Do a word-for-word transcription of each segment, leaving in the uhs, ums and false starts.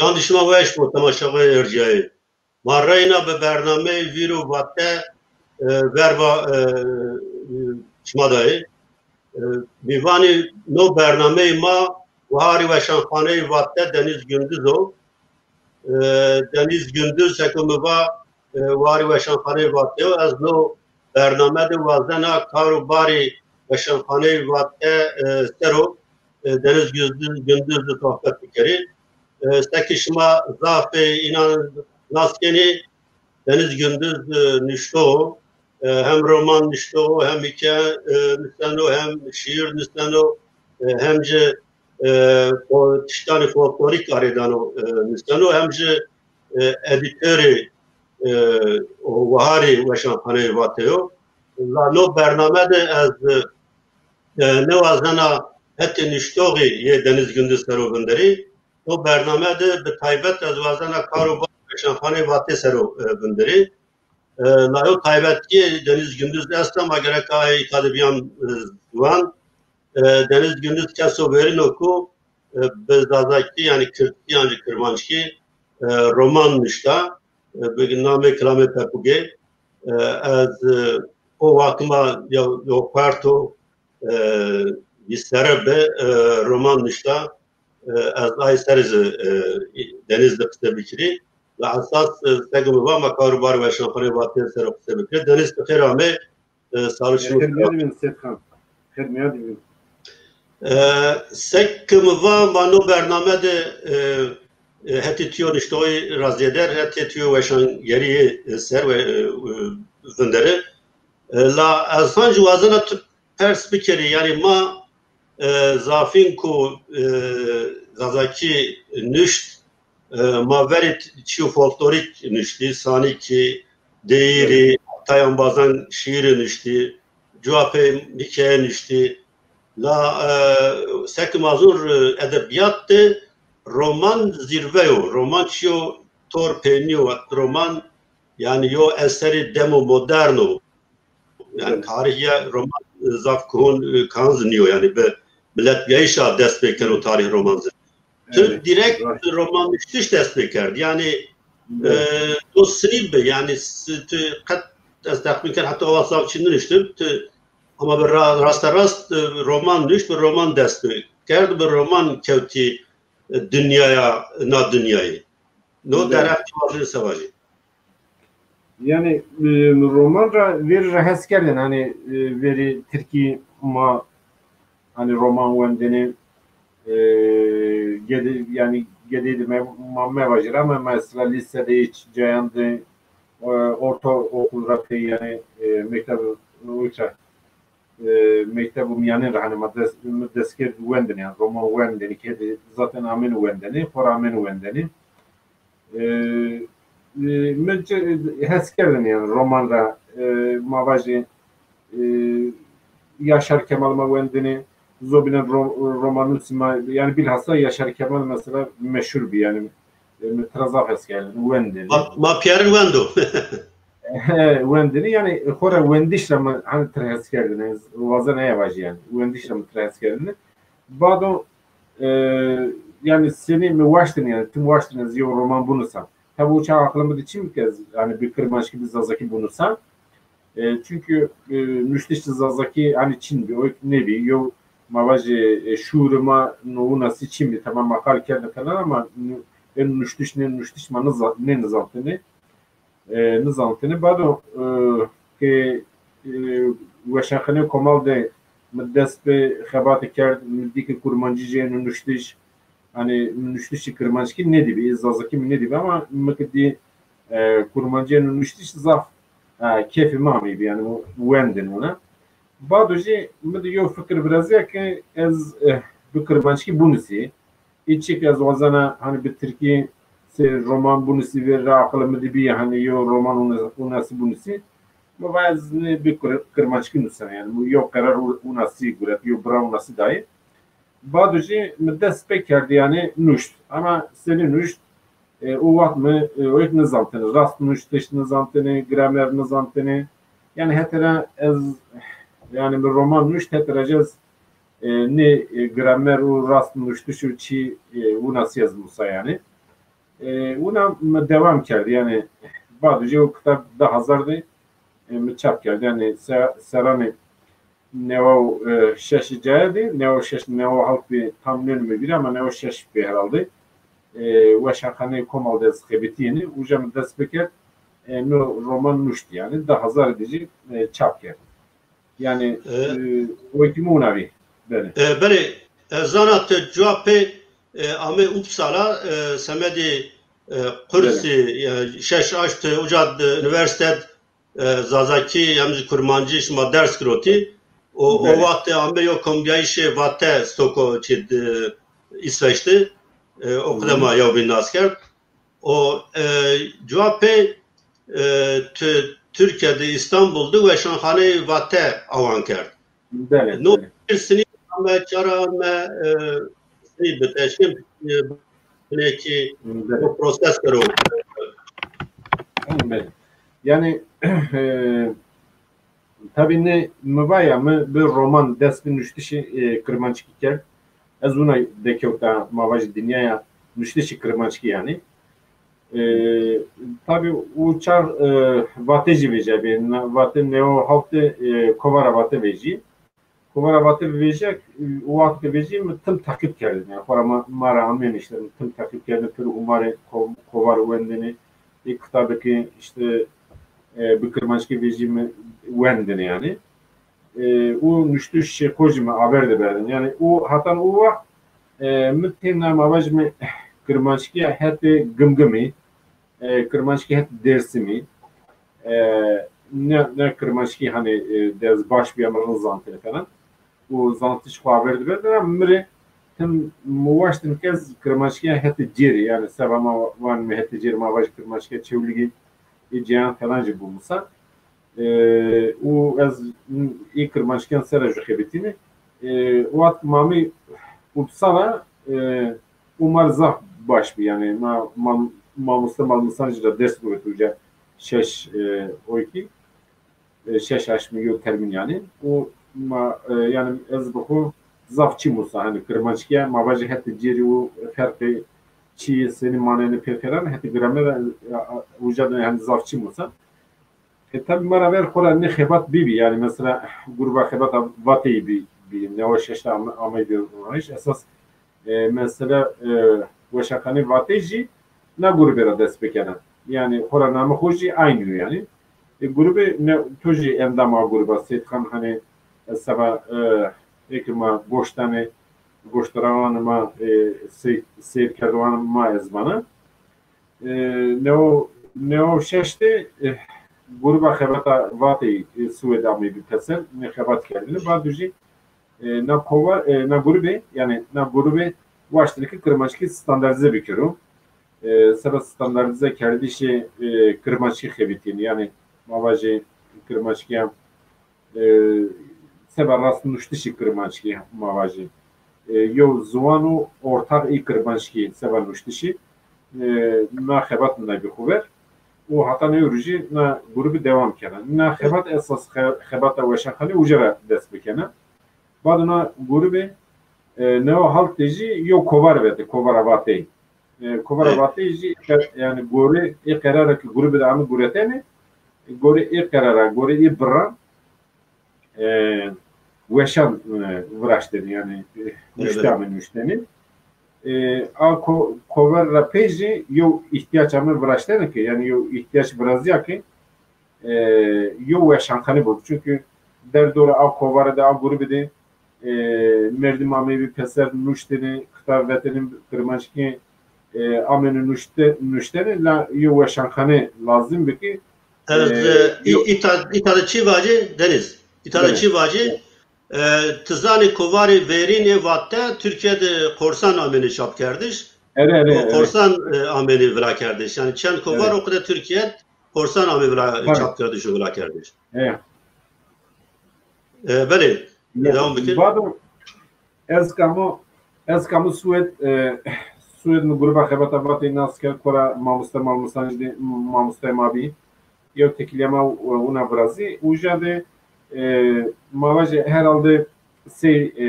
Mîvandî şima weş bo, temaşevanê erciyayê. Ma reyna bi bernameyê Vîr û Vate, e, verva, e, e, şima dayê. E, mîvanê no bernameyê ma wiharî weşanxaneyê Vate Deniz Gündüz o. E, Deniz Gündüz, seke mi va, e, wiharî weşanxaneyê Vate yo. Ez no bername de wazena kar û barê weşanxaneyê Vate, e, ser o, e, Deniz Gündüz, Gündüz de sohbet bikerî. E, seke şima zafê înan nas kenî, Deniz Gündüz, e, nuştox o. E, hem roman nuştox o, hem hîkaye, e, nuseno, hem şîîr nuseno, e, hem jî, e, fo-, tiştanê folklorîk arêdano, e, nuseno, hem jî, e, edîtorê, e, o wiharî weşanxaneyê Vate yo. La no bername de ez, e, nêwazena hetê nuştoxî yê Deniz Gündüz ser o vinderî. No bername de bi taybet ez wazena kar û barê weşanxaneyê Vate ser o, e, vinderî. E, la yo taybetîyê Deniz Gündüz esta, ma gereka aye îta de bîyan, e, ziwan. E, Deniz Gündüz keso verîn o ku, e, bi zazakî, yanî kirdkî yan jî kirmanckî, e, roman nuşta, e, bi namê Kilamê Pepûgê. E, ez, e, o waxt ma yo, yo xwert o, e, vîst serre bi, e, roman nuşta. E, ez ay serê zî, e, Deniz de qise bikirî. La esas, e, seke mi va ma kar û barê weşanxaneyê Vatê ser o qise bikirî. Deniz, ti xêr amê, e, sağlık şima. Xêr mîyan de bîn Seyîd Xan. Xêr mîyan de bîn. E, seke mi va ma no bername de, e, e, hetê tîyo nuştoxî ra zêder, hetê tîyo weşangerî, e, ser we, e, e, vinderî. E, la ez hanc wazena tu pers bikerî, yanî ma, e, zafîn ku, e, zazakî nuşt, e, ma verê t-, çîyo folklorîk nuştî, sanîkî, deyîrî, heta embazan şîîrî nuştî, cuwa pê hîkaye nuştî. La, e, seke ma zûn, e, edebîyat de roman zîrve yo. Roman çîyo tor pê nîyo. Roman, yanî yo eserê demo modern o. Yanî tarîhîya roman, e, zaf kuhon, e, kan zî nîyo. Yanî bi miletbîyayîşa dest pê keno tarîh roman zî. Tu direkt roman nuştiş dest pê kerd. Yanî, e, to sinî bi. Yanî s-, tu qet ez texmîn ken heta o wext zaf çî ninuştib. Tu ama bi ra-, rasterast, e, roman nuşt, bi roman dest pê kerd, bi roman kewtî, e, dinyaya, na dinyayî. No derheq tu vajî se vajî. Yanî, e, roman ra verî ra hes kerdin, hanî, e, verî tirkî ma, hanî, roman wendinî, e, gedê, yanî gedê de me, ma mevajî ra, ama mesela lîse de, îç cayan de, e, ortaokul ra pey, yanî, e, mekteb, uca, e, mekteb û mîyanên ra hanî ma dest, mi dest kerd wendinî, yanî roman wendinî, kerdî zaten amêne wendinî, xora amêne wendinî. E, e, mi ci-, hes kerdinî yanî roman ra, e, ma vajî, e, Yaşar Kemal ma wendinî, zobînen ro-, romanusî ma, yanî bilhassa Yaşar Kemal mesela meşhur bî yanî, e, mi tira zaf hes kerdinî, wendinî. Ma, ma pîyerin wendo. He, wendinî, yanî, e, xora wendiş ra mi, hanî, tira hes kerdinî, ez wazena aya vajî, yanî, wendiş ra mi tira hes kerdinî. Bado, e, yanî, senî mi waştin, yanî, tim waştin ez yew roman binusa. Tabi o çax aqilê mi de çin bî ke ez, yanî, bi kirmanckî, bi zazakî binusa. E, çunkî, e, nuştiş zazakî, hanî, çin bî, o nêbî. Yew ma vajî, e, şuurê ma no winasî çin bî. Tamam, ma qal kerdin falan ama nu-, e, nuştiş, nê nuştiş ma niza-, nênizantinî. E, nizantinî. Bado, e, ke, e, weşanxaneyê Komal de mi dest bi xebatî kerd, mi dî ke kurmancî jê nuştiş, hanî nuştişî kirmanckî nêdîbî, zazakî mi nêdîbî ama mi ke dî, e, kurmancî nuştiş zaf, e, keyfê mi amîbî, yanî wendin wina. Bado jî mi de yew fikir virazîya ke ez, e, bi kirmanckî binusî. Îçik ez wazena, hanî, bi tirkî sey roman binusî, verî ra aqilê mi de bî, hanî, yew roman wina-, winasî binusî. Mi va ez nê bi kir-, kirmanckî nusena, yanî, mi yew qerar wi-, winasî guret, yew bira winasî dayî. Bado jî mi dest pê kerdî, yanî, nuşt. Ama senî nuşt, e, o wext mi, e, o yek nizantinî, rast nuştiş nizantinî, gramer nizantinî. Yanî, hetê ra ez, yanî, mi roman nuşt, hetê ra jî ez e, nê, e, gramer û rast nuştiş û çî, e, winasî ez nusa yanî. E, wina mi dewam kerd. Yanî, bado jî o kitab di hezar de, e, mi çap kerd. Yanî, se-, seranê newa û, e, şeş caye de, newa û şeş, newa û hewt bî, tam nênime vîra, ama newa û şeş bî herhalde. E, Weşanxaneyê Komal de ez xebitîyêne. Uca mi dest bikerd, e, no roman nuştî yanî. Di hezar de jî, e, çap kerd. Yanî, e, e, wekî mi wina bî. Belê. E, belê, ez zana ti cuwa pê, e, amê Uppsala, e, semedê, e, kursî, e, şeş aşt, e, uca de, unîversîte de, e, Zazakî, hem zî Kurmancî şima ders girotî. O, o wext amê yo kombîyayîşê Vate Stoko çi, e, Îsveç de, e, o qide ma yewbîn nas kerd. O, e, cuwa pê, e, tu Tirkîye de Îstanbul de weşanxaneyê Vate awan kerd. Belê, no belê. Sinî ame, çara ame, e, sinî bi teşkîl, e, binekî o proses kero. Belê. Yanî, e, tabî nê mi va ya, mi bi roman dest bi nuştişî, e, kirmanckî kerd. Ez wina dekewta, ma vajî, dinyaya nuştişî kirmanckî yanî. E, tabî o çax, e, Vate jî vejîyabî. Na, Vate newa hewt de, e, Kovara Vate vejî. Kovara Vate vejîya, e, o wext ke vejî mi tim teqîb kerdin. Yanî xora ma, ma ra amên îşte, mi tim teqîb kerdin, pir hûmarê ko-, kovar wendinî. Ê kitabê ke îşte, e, bi kirmanckî vejî mi wendinî yanî. E, û nuştişê xo jî mi aver de berdin. Yanî o, hetan o wext, e, mi têna ma vajîme kirmanckîya hetê Gimgimî, e, kirmanckî hetê Dêrsimî, e, ne, ne kirmanckî hanî, e, de ez baş bîya, mi rind zantine falan. Û zantişê xo aver de berdin, ama mi rê tim mi waştin ke ez kirmanckîya hetê cêrî, yanî seba ma vanîme hetê cêrî, ma vajî kirmanckîya Çewlîgî, ê cêyan falan jî bimûsa. E, û ez ê kirmanckîyan ser a jû xebitîne. E, wext ma amê Uppsala, e, û ma rê zaf baş bî. Yanî ma, ma, mamoste Malmîsan jî ra ders bigirtî uca şeş, e, oykî, e, şeş aşmî yo termîn yanî. Û ma, e, yanî ez bi xo zaf çî musa, hanî kirmanckîya ma vajî hetê cêrî û ferqê çîyê, senî manenê pê falan, hetê gramer, e, uca de hanî zaf çî musa. E, tabî ma ra ver xora nê xebat bîbî. Yanî mesela Gruba Xebata Vateyî bî, bî, newa şeş de ame-, ameybî ronayîş. Esas, e, mesela, e, Weşanxaneyê Vateyî jî na grubê ra dest bikena. Yanî xora namê xo jî aynî yo yanî. E, grubê ne, to jî endam a gruba, Seyîdxan, hanî, e, seba, e, ê ke ma goş danê, goşdarewanê ma, e, sey-, seyrkerdewanê ma ez vana. E, newo, newo şeş de, e, Gruba Xebata Vateyî, e, Swêd ameybî pêser, nê xebat kerdêne. Bado jî, e, na kova-, e, na grubê, yanî na grubê waştêne ke kirmanckî standardîze bikero. E, seba standardîze kerdişê, e, kirmanckî xebitîyêne. Yanî ma vajê kirmanckîya e, seba rast nuştişî kirmanckî ma vajî. E, yew ziwano ortax ê kirmanckî seba nuştişî, e, na xebat naybi xo ver û heta nêwrû jî na grubî dewam kena. Na xebat esas xe-, xebata Weşanxanî uca ra dest bikena. Bado na grubî, e, newa hewt de jî yew kovar vetê, Kovara Vateyî. E, Kovara Vateyî jî, e, yanî gorê ê qerara ke grubî de ame guretene, gorê ê qerara, gorê ê birra, e, weşan, e, viraştêne, yanî, e, nuşte ame nuştene. E, a ko-, kover ra pey jî yew îhtîyac ame viraştene ke, yanî yew îhtîyac virazîya ke, e, yew weşanxane bo. Çunkî derdora a kovare de, a grubî de, e, merdim ameybî pêser nuştêne, kitab vetêne kirmanckî, e, amêne nuşte-, nuştene, la yew weşanxane lazim bi ki, e, e, î-, îta-, îta de çi vacî, Deniz? Îta de çi vacî? E, ti zanî kovarê verîn ê Vate Tirkîye de korsan amêne çapkerdiş. Ere, ere, ere. Korsan, e, amêne virakerdiş. Yanî çend kovar o qide Tirkîye korsan amê vira-, çapkerdiş û virakerdiş. E. E, belê. Dewam bikin. Bado ez kamo, ez kamo Swêd, e, Swêd mi Gruba Xebata Vateyî nas kerd, xora mamoste Malmîsan jî de, mamoste ma bî. Yew têkilîya ma, e, wina virazî. Uca de, e, ma vajê herhalde sey, e,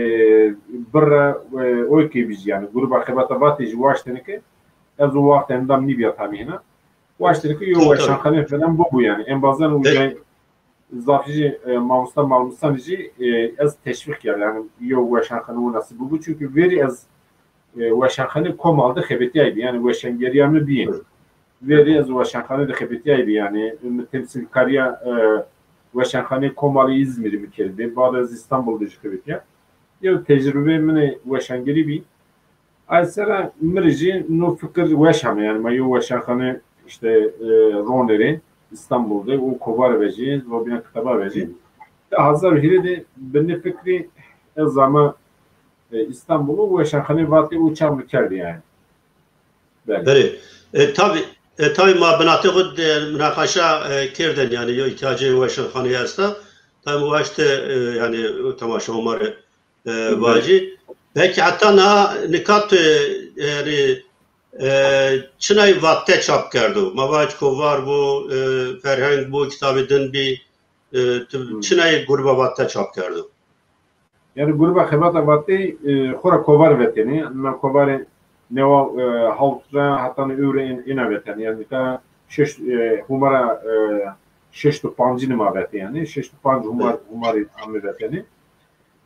birra, e, oykê bî jî, yanî Gruba Xebata Vateyî jî waştêne ke, Ez o waxt endam nîbîya tamî hîna. Waştêne ke yew weşanxane falan bibû yanî. Embazan uca zafî jî, e, mamosta malmustan jî, e, ez teşvîq kerd. Yanî yew weşanxane winasî bibû. Çunkî verî ez, e, weşanxane Komal de xebetîyaybî. Yanî weşangerîya mi bî. Verî ez weşanxane de xebetîyaybî. Yanî mi temsîlkarîya, e, weşanxaneyê Komalê Îzmîrî mi kerdbî. Bado ez Îstanbul de jî xebetîya. Yew tecrubeyê min ê weşangerî bî. Ay sera mi rê jî no fikir weş ame. Yanî ma yew weşanxane îşte, e, ronê rê Îstanbul de û kovare vejî, robîyan kitaba vejî. De hezar û hîrê de bi nê fikrî ez ame, e, Îstanbul û weşanxaneyê Vateyî û çax mi kerdî yanî. Belê. Belê. E, tabî, e, tabî ma binatê xwu de munaqaşa, e, kerdên, yanî yew îhtîyacê weşanxaneyî esta. Tabî mi waşte, e, yanî temaşa ma rê e, vajî. Belkî heta na nika tu, e, yanî, e, çinayê Vate çap kerdo? Ma vaj kovar bo, e, ferheng bo, kitabê din bî, e, tu çinayê gruba Vate çap kerdo? Yanî gruba Xebata Vate, e, xora kovar vetêne. Na kovarê newa, e, hawt ra heta na ewro ên-, êna vetene. Yanî nika şeş, e, hûmara, e, şeşt û pancî nima vete yanî. Şeşt û panc hûmar, hûmarî ame vetene.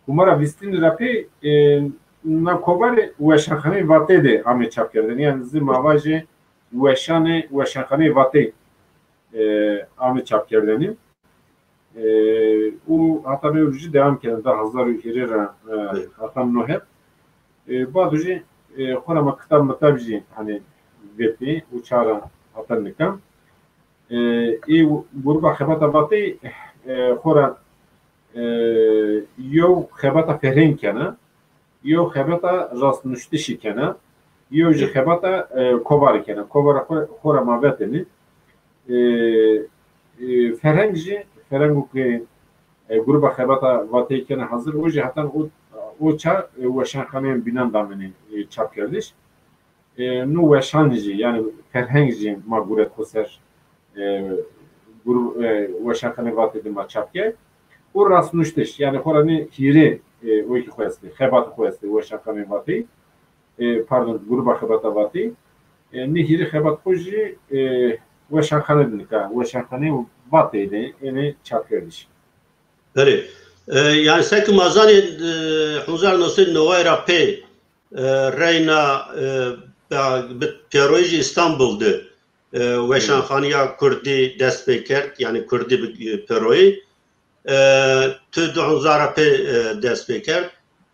Hûmara vîstînî ra pey, e, na kovarê weşanxaneyê Vateyî de amê çapkerdene. Yanî zî ma vajê weşanê, weşanxaneyê Vateyî, e, amê çapkerdene. E, û heta newro jî dewam kerdene. Da hezar û hîrê ra, e, heta no heb. E, bado jî, e, xora ma kitab mitab jî, hanî, vetî û ça ra heta nika. E, ê gruba Xebata Vateyî, e, xora, e, yew xebata ferheng kena, yew xebata rastnuştişî kena, yew jî xebata, e, kovarî kena. Kovara xo-, xora ma vetêne. E, e, ferheng jî, ferhengo ke, e, gruba Xebata Vateyî kena hazir, o jî heta o, o ça, e, weşanxaneyan bînan de amêne, e, çapkerdiş. E, no weşan jî, yanî ferheng jî ma guret xo ser, e, gru-, e, weşanxaneyê Vateyî de ma çap kerd. Û rastnuştiş, yanî xora nê hîrê, e, o kî xo estê, xebatê xo estê, weşanxaneyê Vateyî, e, pardon, gruba Xebata Vateyî, e, nê hîrê xebat xo jî, e, weşanxane de nika, weşanxaneyê Vateyî de ênê çapkerdiş. Belê. E, yanî seke ma zanê, e, hezar û new sey û neway ra pey, e, reyna, e, bi, bi pêroyî jî Îstanbul de, e, weşanxaneya kurdî dest pê kerd, yanî kurdî bi, e, pêroyî. E, tu di hezar ra pê, e, dest pê kerd.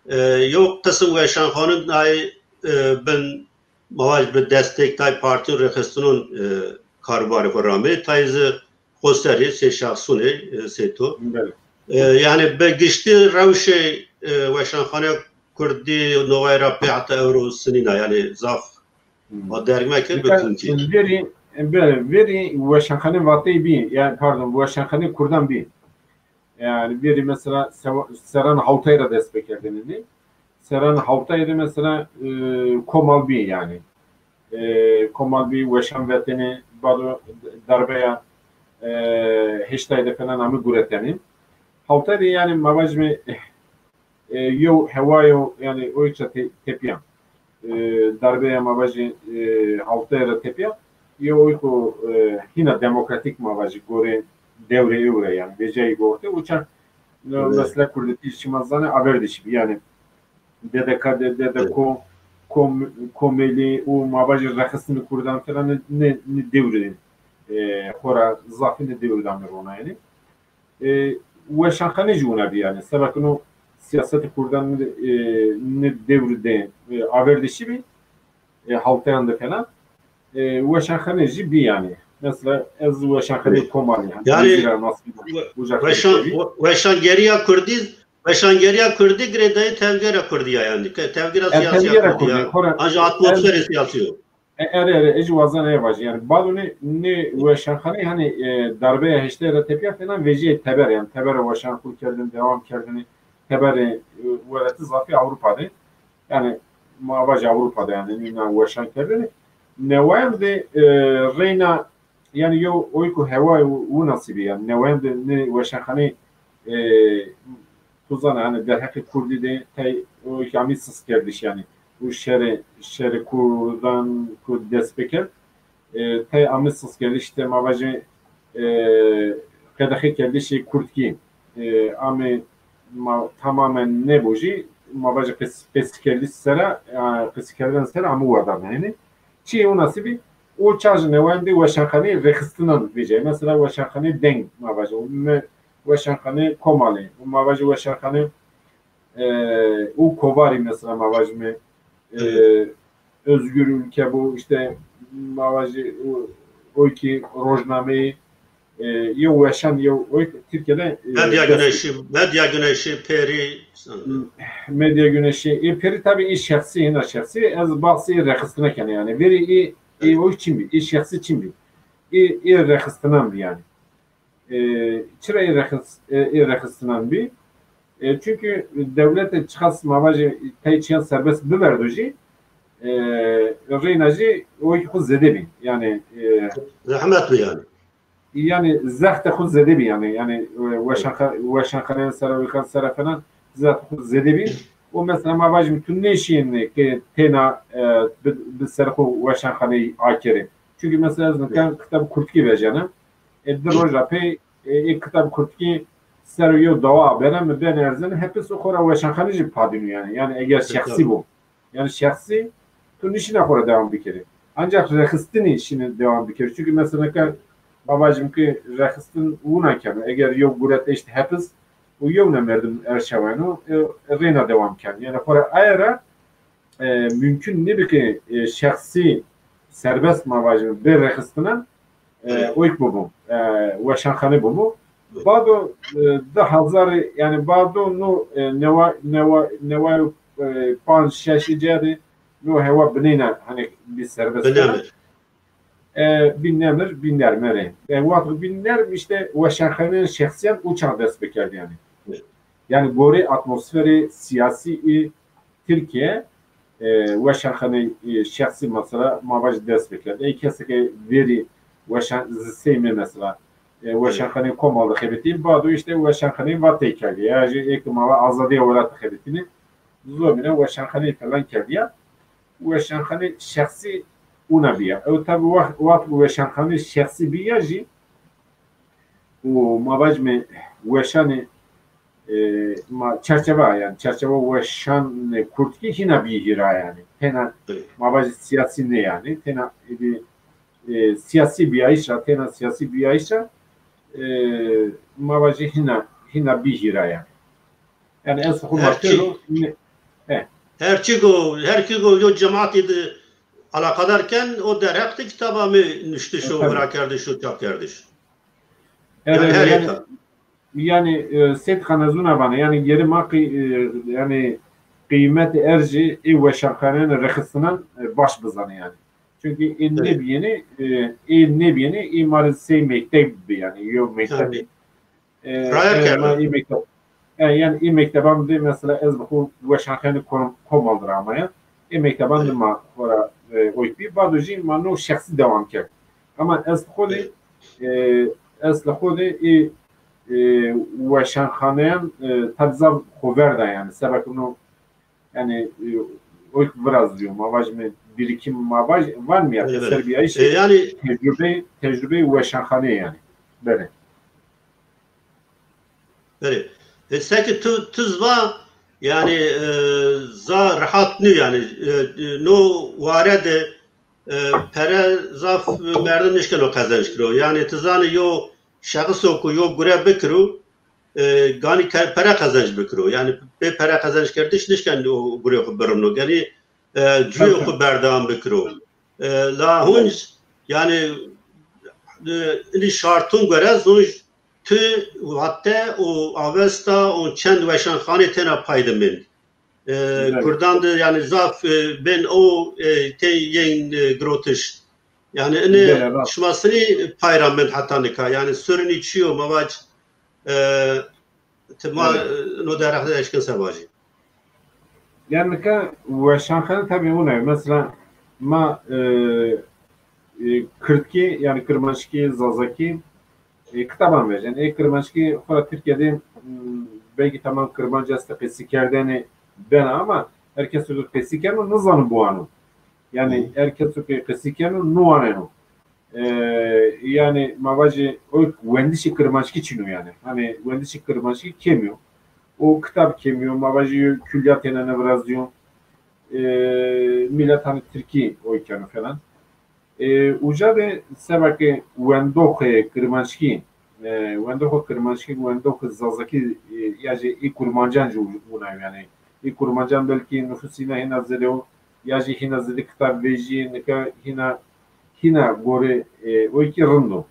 E, yew qisim weşanxane nayê, e, bin, ma vaj bi destêk tay partî û rêxistinon, e, karûbarê xo ramê. Tayê zî xoserê, sey şexsûnê, e, sey to. Belê. E, yanî bi giştî rewşê, e, weşanxaneya kurdî neway ra pê heta ewro sinîn a, yanî zaf ma derg meke bi tundî. Verî, belê, verî weşanxaneyê Vateyî bî, yanî pardon, weşanxaneyê kurdan bî. Yanî verî mesela sewa-, serran hawtay ra dest pêkerdêne nê. Serran hawtay de mesela, e, Komal bî yanî. E, Komal bî, weşan vetêne, bado darbeya, e, heştay de falan amê guretene. Hawtay de yanî ma vajîme, e, yew hewayo yanî oyka te-, tepîya. E, darbeya ma vajî, e, hawtay ra tepîya. Yew oyko, e, hîna demokratîk ma vajî gorê dewrê ewro yanî vecîyayî gortê. Uca, e, mesela kurdî şima zanê, aver de şibî yanî. D D K de, D D K, Kom-, Komelî û ma vajî rexistinê kurdan falan nê, nê, nê dewrî, e, xora zafî nê dewrî de amê rona yanî. E, weşanxane jî wina bî yanî. Seba ke no sîyasetê kurdan nê, e, nê dewrî de, e, aver de şibî, e, hawteyan de falan, e, weşanxane jî bî yanî. Mesela ez weşanxaneyê Komalî, yanî, yanî we-, weşan-, we-, weşangerîya kurdî, weşangerîya kurdî girêdayî tevgera kurdî ya yanî. Ke-, tevgera sîyasî ya kurdî ya. Ancî atmosferê sîyasî yo. E, erê, erê, ez jî wazena ê vajî. Yanî, bado nê, nê weşanxaneyî, hanî, e, darbeya heştay ra tepîya falan vecîyayî teber, yanî, teber ra weşan qul kerdin, dewam kerdinî, teberê, e, welatî zafî Ewropa de. Yanî, ma vajî Ewropa de, yanî, nîna weşan kerdinî. Newayan de, e, reyna, yanî, yew oyko hewayê winasî bî, yanî, newayan de nê weşanxaneyî, e, tu zana, yanî, derheqê kurdî de, tey, oyko amî sist kerdiş, yanî. û şerê, şerê Kurdan ku dest pê kerd, e, tey ame siskerdiş, tey ma vajî, e, qedexekerdiş ê kurdkî, e, ame ma tamamen nêbo jî, ma vajî qes-, qesîkerdiş sera, e, qesîkerdene sera ame werdarne. Henî çîyê winasî bî, o çax jî newendê weşanxaneyê rêxistinan vêcayî. Mesela weşanxaneyê Deng ma vajî, me weşanxaneyê Komalê, ma vajî weşanxaneyê e, û kovarî mesela ma vajîme, e, Özgür Ülke bu, işte ma vajî o, o ki rojnameyî, e, yew weşan, yew o ki Tirkiyede, e, Medya Güneşi, Medya Güneşi, Peri. Medya Güneşi, e, Peri tabi ê şexsî, hina şexsî, ez bahsê rêxistine kena yani. Verî ê, ê o çin bî, ê şexsî çin bî. Ê, ê rêxistinan bî yani. E, çira ê rexis-, e, ê rexistinan bî? E, çünkü dewlete çiqas ma vajê tey çîyan serbest biverdo jî, e, reyna jî o ki xwu zêde bî. Yani, e, zehmet bî yani. Yani zextê xwu zêde bî yani. Yani, e, weşanxa-, weşanxaneyan sera, wêkan sera falan zextê xwu zêde bî. O mesela ma vajîm tu nêşîyên ki têna, e, bi, bi ser xwu weşanxaneyî akerê. Çünkü mesela ez nika kitab kurdkî vejena. E, di roj ra pey, e, ê kitab kurdkî ser o yew dawa bena, mi ben erzena, hepis o xora weşanxane jî padîno yani. Yani eger şexsî bo. Yani şexsî tu nişîna xora devam bikerî. Ancak rexistinî şîne devam bikerî. Çünkü mesela nika ma vajim ki rexistin wina keno. Eger yew guret eşt hepis, o yewna merdim erşaweno, e, reyna devam ken. Yani xora aye ra e, mümkün nêbi ki, e, şexsî serbest ma vajîme bê rêxistine, e, oyk bibo, e, weşanxane bibo. Bado, e, di hezar, yani bado no, e, newa, newa, newa, e, panc, şeş ca de no hewa bineyna, hani bir serbest. E, bî nemir, bî nerm, erê. E, wexto bî nerm, işte, weşanxaneyên şexsîyan uçan dest bikerd yani. Evet. Yani gorê atmosferê siyasî ê Tirkîye, e, weşanxaneyê, e, şexsî mesela ma vaj dest bikerd. Ey kesê ke verî weşan-, zî sey mi mesela, e, weşanxaneyê Komal de xebitî, bado işte weşanxaneyê Vateyî kerdî. Ya jî ê ke ma va Azadîya Welat de xebitînî, zobîna weşanxaneyê falan kerdî ya. Weşanxanê şexsî wina bîya. Ew tabi wext, wext ku weşanxanê şexsî bîya jî û ma vajime weşanê, e, ma çerçeva, yani çerçeva weşanê kurdkî hîna bî hîra yani. Tena ma vajî siyasî nê yani. Tena êdî, e, siyasî bîyayîş ra, tena siyasî bîyayîş ra, e, ma vajî hîna, hîna bî hîra yani. Yani ez xwu ma tero, e. Her çi go, her çi go yo cemaatî de alakadar ken, o derheq de kitaba mi nuştiş û virakerdiş û çapkerdiş. Evet, yani her yani, yeka. Yani, e, Seyîd Xanezûna vana, yani geri ma qî-, e, yani qîymetê erjî ê weşanxaneyan rêxistinan, e, baş bizanê yani. Çünkü ê nêbîyêne, e, ê nêbîyêne, ê ma rê sey mekteb bi yani, yo mekteb. E, e, ma ê mekteb-, e, yani ê mekteban de mesela ez bi xwu weşanxanê Kom-, Komal de ra amaya. Ê mekteban de ma xora, e, oyk bî. Bado jî ma no şexsî dewam kerd. Ama eslê xo de, e, eslê xo de ê, e, weşanxaneyan, e, tabi zaf xover da yani. Seba ke no yani, e, oyk virazîyo, ma vajime birikim ma vaj-, vanmîya, pêser bîyayîşê, e, yani tecrubeyê, tecrubeyê weşanxaneyê yani. Belê. Belê. E, seke tu, tu zî va, yani, e, za rehat nîyo yani, e, e, no ware de, e, pere zaf merdim nişkeno qezenc kiro. Yani, tu zanî yo şexis o ku yo gure bikiro, e, ganî ke-, pere qezenc bikiro. Yani, bê pere qezenc kerdiş nişken o gurê xwu birino. Ganî, e, cuyê xwu berdewam bikiro. E, la hunc, yani, e, inî şartun gore zunc tu vatte û Avesta û çend weşanxanê têna pay de mend. E, kurdan de yani zaf, e, bên o, e, tey yên, e, girotiş. Yani inî şima sinî pay ra mend heta nika. Yani sorunî çi yo, ma vac, e, ti ma, e, no derheq de eşkin se vajî. Yani nika weşanxane tabi wina yo. Mesela ma, e, e, kirdkî, yani kirmanckî, zazakî, e, kitaban vejên. Ê kirmanckî xora Tirkîya de, m, belkî tamam kirmanc estê qesîkerdene bena ama Her keso ke qesî keno, nizano biwano. Yanî her keso ke qesî keno, niwaneno. E, yanî ma vajî o wendişê kirmanckî çin o yanî. Hanî wendişê kirmanckî kêmî yo. O kitab kêmî yo, ma vajî yo kullîya têne nêvirazîyo. E, milet hanî tirkî oy keno falan. E, uca de seba ke wendoxê kirmanckî, e, wendoxê kirmanckî, wendoxê zazakî, e, ya jî ê kurmancan jî wina yo yanî. Ê kurmancan belkî nufus hîna hîna zêde yo, ya jî hîna zêde kitab vejîyê, nika hîna, hîna gorê, e, oy kî rind o.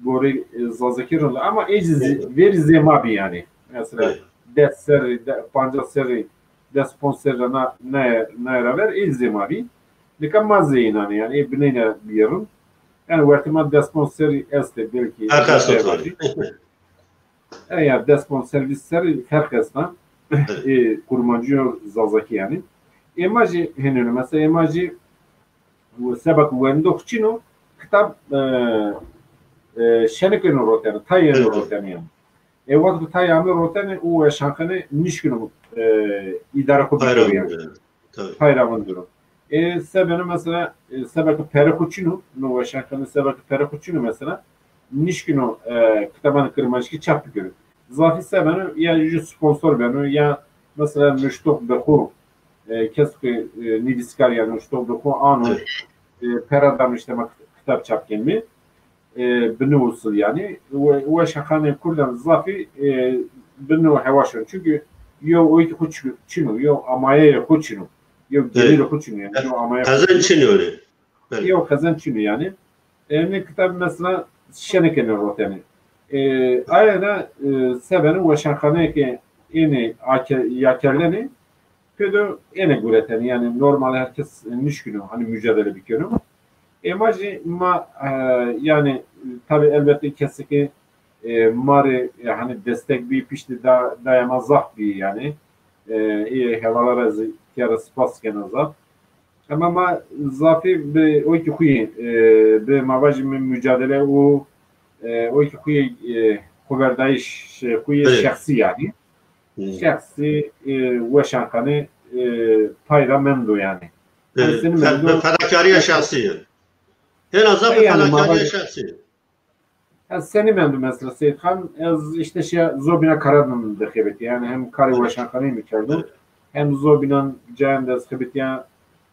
Gorê, e, zazakî rind o. Ama ê jî zî-, verî zê ma bî yanî. Mesela des serrî, de-, pancas serrî, des ponc serrî ra na, na, naye ra ver ê zê ma bî. Nika ma zê înanê yanî, ê bineyna bîyê rind. Yanî wertê ma des ponc serrî estê belkî. Ferq esto tabii. E, ya des ponc serrî, vîst serrî ferq esta. Ê kurmancî yo zazakî yanî. Ê ma jî henêno mesela, ê ma jî seba ke wendox çin o, kitab, e, e, şenik êno rotene, tay êno rotene yanî. Ê wext ke tay ame rotene, o weşanxane nişkino, e, îdare xo bikero yanî. Pay ra vindero. Ê se beno mesela, e, seba ke perê xo çin o, no weşanxane seba ke perê xo çin o mesela, nişkino, e, kitabanê kirmanckî çap bikero. Zafî se beno, ya jû sponsor beno, ya mesela nuştox bi xo, e, kes ke, e, nivîskar yanî nuştox bi xo ano, e, pera dano îşte ma kitab çap kenîme. E, bi nê usul yanî. We-, weşanxaneyê kurdan zafî, e, bi no hewa şino. Çunkî yew oykê xo çi-, çin o, yew amayeyê xo çin o. Yew gelîrê xo çin o yanî. Yew amaye xo çin o. Qezenc çin o yanî. Belê. Yew qezenc çin o yanî. E, nê kitab mesela şenik êno rotene. E, aye ra, e, se beno weşanxaneyê ke ênê ake-, yakerdenê, pêdo ênê guretene. Yanî normal her kes nişkino, hanî mucadele bikero. Ê ma jî ma, e, yanî tabî elbette kesê ke, e, ma rê, e, hanî destek bî, piştî da-, daya ma zaf bî yanî. E, ê hevala ra zî kera spas kena zaf. Ema ma zafî bi oykê xo yê, e, bi ma vajîme mucadele û, e, oykê xo yê, e, xoverdayîş, şey, xo yê şexsî yanî. Şexsî, e, weşanxane, e, pay ra mendo yanî. E, fe-, fedakarîya şexsî. Hêna zaf fedakarîya şexsî. Ez senî mendo mesela Seyîdxan, ez îşte şîya zobîna karan de xebetîya. Yanî hem karê weşanxaneyî mi kerdo, hem zobînan cayan de ez xebetîya,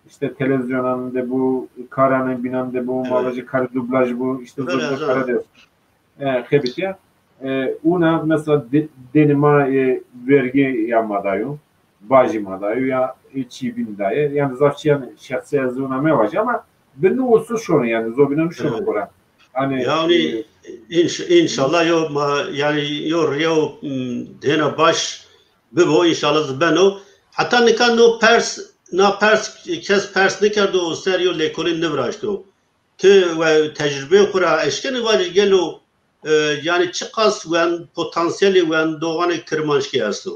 îşte televîzyonan de bo, karanê bînan de bo, ma vajî karê dublaj bo, îşte zobîna karan de ez, e, xebetîya. E, wina mesela de-, denê ma, e, vergî ya ma dayo, bajî ma dayo ya, e, çî bîn daye. Yanî zaf çîyan şexsî ez wina mevajî ama bi nê usul şono yanî zobîna nişono xo ra. Hanî, yanî, e, înş-, înşallah yo ma, yanî yo rîye û, m, hêna baş bibo, înşallah zî beno. Heta nika no pers, na pers, kes pers nêkerdo û ser yo lêkolîn nêviraşto. Ti we tecrubeyê xo ra eşkenî vajî gelo, e, yanî çiqas wen-, potansiyelê wendoxanê kirmanckî esto?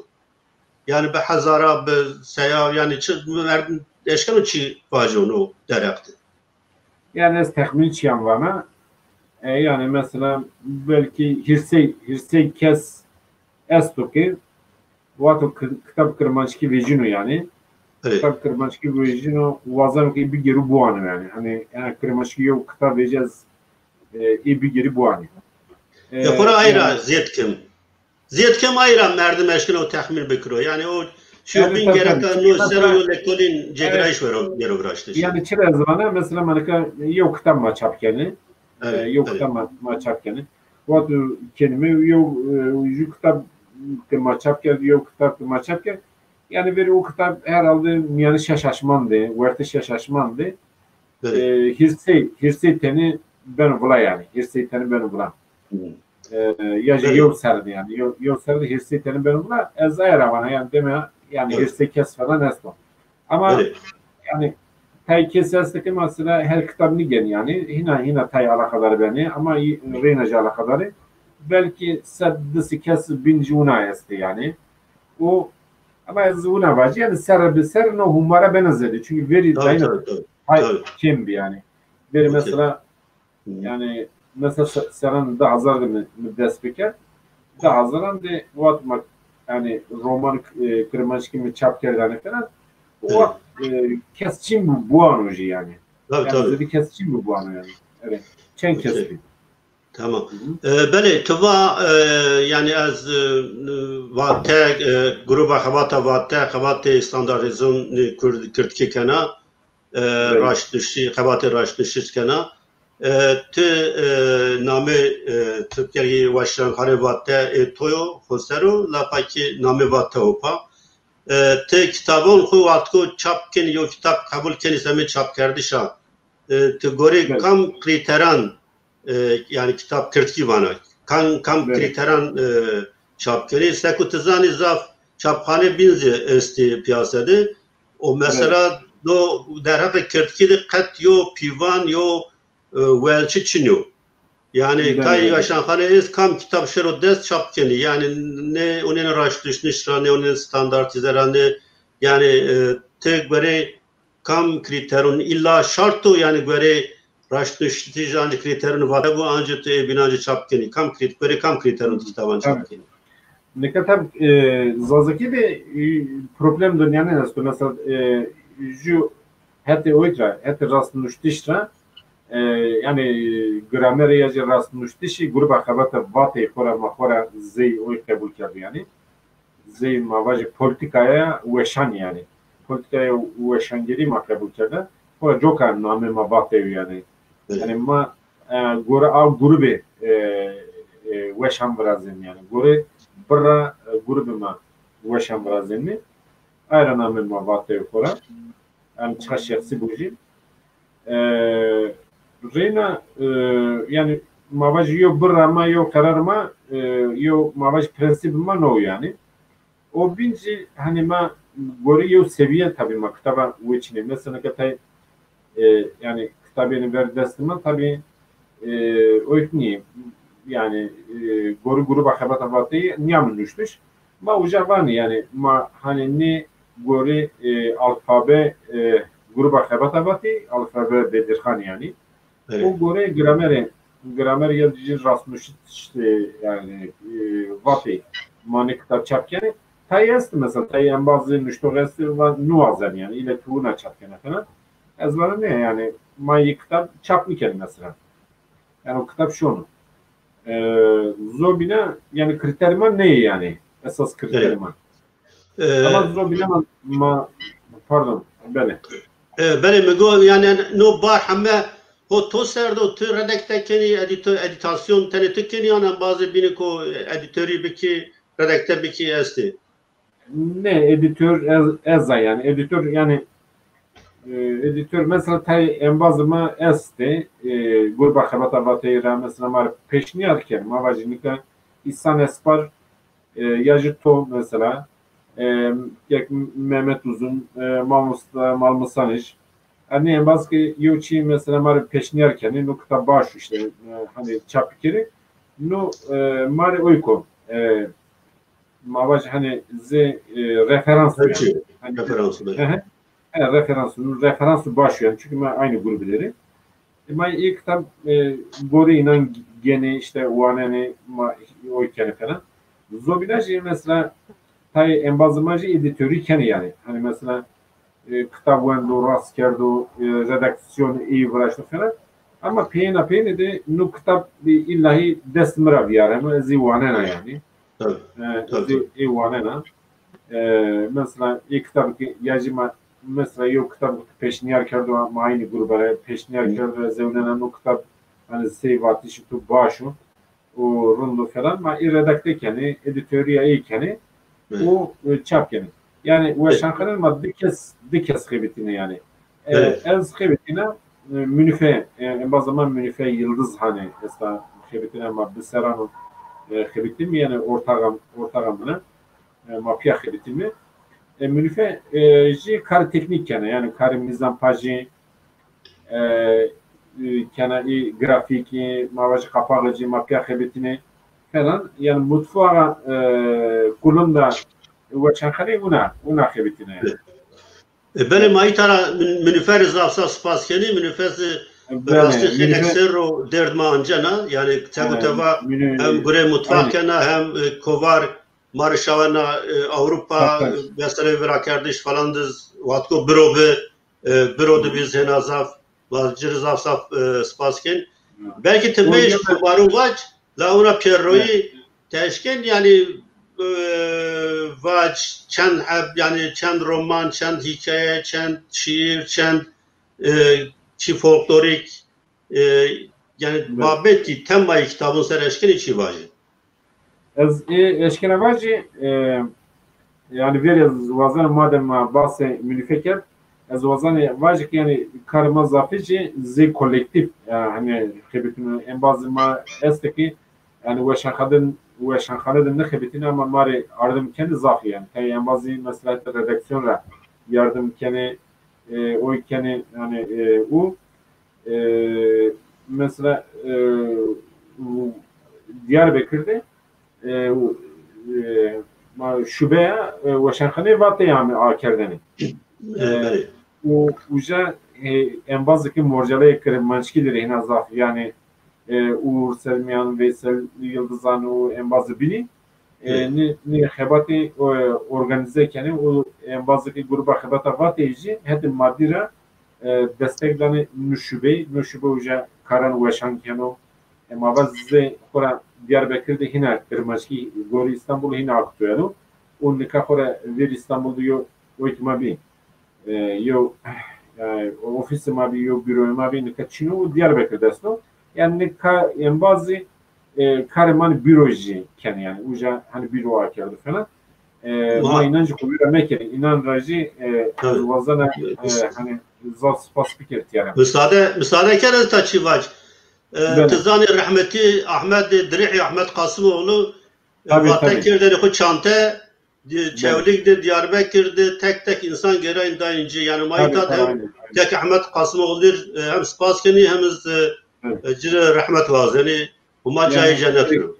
Yanî bi hezara, bi seya, yanî çi merdim eşkeno çi vajo no derheq de? Yanî ez texmîn çîyan vana. E, yanî mesela belkî hîrsey, hîrsey kes esto ke wexto ki-, kitab kirmanckî vejîno yanî. Kitab kirmanckî vejîno, wazeno ke bigêro biwano yanî. Hanî, yanî kirmanckî yew kitab vejî ez, e, ê bigêrî biwanî. E, xora ay ra zêd kim. Zêd kim ay ra merdim eşkeno texmîn bikiro. Yanî o şîyo bîn gereka no ser o yo lêkolîn cêgirayîş vero, vero viraştiş. Yanî çira ez vana, mesela ma nika yew kitab ma çap kenî. E, yew kitab ma, ma çap kenî. Wexto kenîme yew, e, jû kitab ke ma çap kerd, yew kitab ke ma çap kerd. Yanî verî o kitab herhalde mîyanê şeş aşman de, wertê şeş aşman de, e, hîrsey, hîrsey tenî beno vila yanî. Hîrsey tenî beno vila. E, ya jî yew serre de yanî. Yew, yew serre de hîrsey tenî beno vila. Ez aye ra vana yanî deme yanî hîrsey kes falan esto. Ama yanî tay kes estê ke mesela her kitab nîgenî yanî. Hîna, hîna tay eleqedar benê. Ama reyna jî eleqedar ê. Belkî sed di sey kes bîn jî wina estê yanî. O, ama ez wina vajî yanî serre bi ser no hûmara bena zêde. Çunkî verî dayîna tay kêm bî yanî. Verî mesela yanî mesela se-, serran di hezar de mi, mi dest bikerd. Di hezaran de wexto ma yanî roman, e, kirmanckî mi çap kerdane falan. O wext, e, kes çin bû, biwano jî yanî. Tabii, tabii. Zêde kes çin bû, biwano yanî. Evet. Çend kes bî. Tamam. E, belê, tu va, e, yanî ez, e, Vate, e, gruba xebata Vate, xebatê standartîzon, e, kurd, kirdkî kena, e, raştnuştî, xebatê raştnuştiş kena. E, ti, e, namê, e, Tirkî Weşanxane Vate ê to yo, xo ser o, la pa kî namê Vate o pa. E, ti kitabon xo wextko çap kenî, yo kitab qebul kenî semê çapkerdişa, e, ti gorê kam krîteran, e, yanî kitab kirdkî vana, kam, kam krîteran, e, çap kenî? Seko ti zanî zaf çapxane bîn zî estî pîyase de. O mesela do derheqê kirdkî de qet yo pîvan, yo, e, welçî çin yo. Yanî tay weşanxane est kam kitab şero dest çap kenî. Yanî ne onên raştnuştiş ra, ne onên standartîze ra, ne yanî, e, ti gorê kam krîterun, îlla şart o yanî gorê raştnuştiş ancî krîterun Vate bû, ancî tu ê bîn ancî çap kenî. Kam krît-, gorê kam krîterun tu kitaban çap kenî? Nika tab, e, zazakî de, e, problem de nîyanên esto. Mesela, e, ju hetê oyt ra, hetê rastnuştiş ra, e, yanî gramerê ya jî rastnuştişî gruba xebata Vateyî xo ra, ma xo ra zey oy qebul kerdo yanî. Zey ma vajî polîtîkaya weşan yanî. Polîtîkaya weşangerî ma qebul kerda. Xo ra coka namê ma Vateyî yanî. Yanî ma, e, gore a grubê, e, e, weşan virazên yanî. Gore birra, e, grubê ma weşan virazên mi. Ay ra namê ma Vateyî xo ra. Yanî çiqa şexsî bo jî. E, reyna, e, yanî ma vajî yo birra ma, yo qerar ma, e, yo ma vajî prensîbê ma no yanî. O bîn jî hanî ma gorê yew sevîye tabî ma kitaba weçînê. Mesela ke tay, e, yanî kitabênî ver destê ma tabî, e, oyt nîyê. Yanî, e, gorê gruba xebata Vateyî nîyame nuştiş. Ma uca vanê yanî ma hanî nê gorê, e, alfabe, e, gruba xebata Vateyî, alfabe Bedirxan yanî. Evet. O gore gramerê, gramer ya jî rastnuştiş, e, yanî, e, Vateyî ma nê kitab çap kenê. Tay est mesela, tay embazê nuştox estê, va nêwazen yanî, île tu wina çap kena falan. Ez vana nê yanî, ma yê kitab çap nîkenê mesela. Yanî o kitab şono. E, zobîna, yanî krîterê ma nê yanî, esas krîterê ma. E, ama zobîna ma, ma, pardon, belê. E, belê, mi go, yanî, no bar heme ho to ser do, tu redakte kenî, edîto-, edîtasyon tenê tu kenî, yan embazê bînî ko edîtorî bikî, redakte bikî estê? Nê, edîtor ez, ez a yanî. Edîtor yanî, e, edîtor mesela tay embazê ma estê, e, gruba xebata Vateyî ra mesela ma rê pêşnîyar kenê. Ma vajî nika Îhsan Espar, e, ya jî to mesela, e, kek Mehmet Uzun, e, mamosta Malmîsanij. Ernê embaz ke yew çî mesela ma rê pêşnîyar kenê, no kitab baş o îşte, e, hanî çap bikerê. No, e, ma rê oy ko, e, ma vajî hanî zê, e, referans o yanî. Hanî referans o, belê. He, he. He, referans o. Referans o baş o yanî. Çunkî ma aynî grubî der ê. E, ma ê kitab, e, gorê înan genê, îşte wanenê, ma oy kenê falan. Zobîna jî mesela tayê embazê ma jî edîtorî kenê yanî. Hanî mesela, e, kitab wendo, rast kerdo, e, redaksîyonê ey viraşto falan. Ama peyêna peyêne de no kitab, e, îllahî dest mi ra vîyareno, ez ê wanena yanî. Tabii, e, tabii, tabii. Ê wanena. E, mesela, ê kitabî ke ya jî ma, mesela, yew kitab pêşnîyar kerdo, ma aynî gruba ra pêşnîyar kerdo, ez ewnena no kitab, hanî sey vatişî to baş o, û rind o falan, ma ê redakte kenê, edîtorîya ey kenê û, e, çap kenê. Yanî weşanxanê ma di kes, di kes xebitîne yanî. E, ez xebitîna, e, Münîfe, e, embazê ma Münîfe Yildiz hanî esta xebitîna ma bi seran o, e, xebitîme, yanî ortaxa, ortaxa min a. E, ma pîya xebitîme. E, Münîfe, e, jî karê teknîk kena, yanî karê mîzanpajî, e, e, kena ê grafîkî, ma vajî qapaxê jî ma pîya xebitîne falan. Yanî mutfaxa, e, kulinda weşanxaneyî wina, wina xebitîne yanî. E, belê, ma îta ra Min-, Minîfe rê zaf zaf spas kenî. Minîfe zî bi rastî xeylek ser ro derd ma ancena. Yanî çego teva hem gurê mutfax kena, hem, e, kovar ma rê şawena, e, Ewropa, e, meseleyê virakerdiş falan de z-, Watko biro bi, e, biro de bi zêna zaf, ma ci rê zaf zaf, e, spas kên. Belkî ti meyîş xo baro vac, la ona pêroyî teşkên, yanî, e, vac, çend heb, yanî çend roman, çend hîkaye, çend şîîr, çend, e, çî folklorîk, e, yanî babetî, temayê kitabon ser eşkenî çî vajî? Ez ê eşkena vajî, e, yanî verê ez wazena madem ma basê Mülüfe kerd, ez wazena vajî ki yanî karê ma zafî jî zê kolektîf, yanî hani xebitîno embazê ma estê ki yanî weşanxane, weşanxane de nêxebitîno ama ma rê ardim kenê zafî yanî. Tayê embazî mesela redaksiyon ra yardim kenê, e, oy kenê yanî, e, û e, mesela, e, Diyarbekir de, e, e, ma şubeya, e, weşanxaneyê Vateyî ame akerdene. E, û uca, e, embazê ke morcaleyê kirmanckî de rê hîna zaf, yanî, e, Uğur Selmîyan, Veysel Yıldızan û embazê bînî, e, nê, nê xebatî, e, organîze kenê û embazê ke gruba xebata Vateyî jî hetê madî ra, e, destek danê no şubeyî, no şube uca karan weşan keno. E, ma va zê xo ra Diyarbekir de hîna kirmanckî gorî Îstanbul hîna aktuel o. Û nika xo ra vêr Îstanbul de yo, o ki ma bî, e, yo, e, ofîsê ma bî, yo büroyê ma bî, nika çin o û Diyarbekir de esto. Yanî nika embazî, e, karê ma nê büro jî kenê yanî. Uca hani büro akerdo falan. E, ma înan jî xo vîra mekerê. Înan ra jî, e, ez wazena, e, hani zaf spas bikerî tîya ra. Misade, misade ker ez ta çî vac. E, ti zanî rehmetî Ahmet, Dirîhî Ahmet Kasimoğlu, e, vate kerdêne xo çante, Di-, Çewlîg de, Diyarbekir de tek tek însan gêrayîn dayîn ci. Yanî ma îta de hem tek Ehmed Kasimoğlu rê, e, hem spas kenî hem iz, e, e, ci rê rehmet wazenî. Huma cayê cennet biro.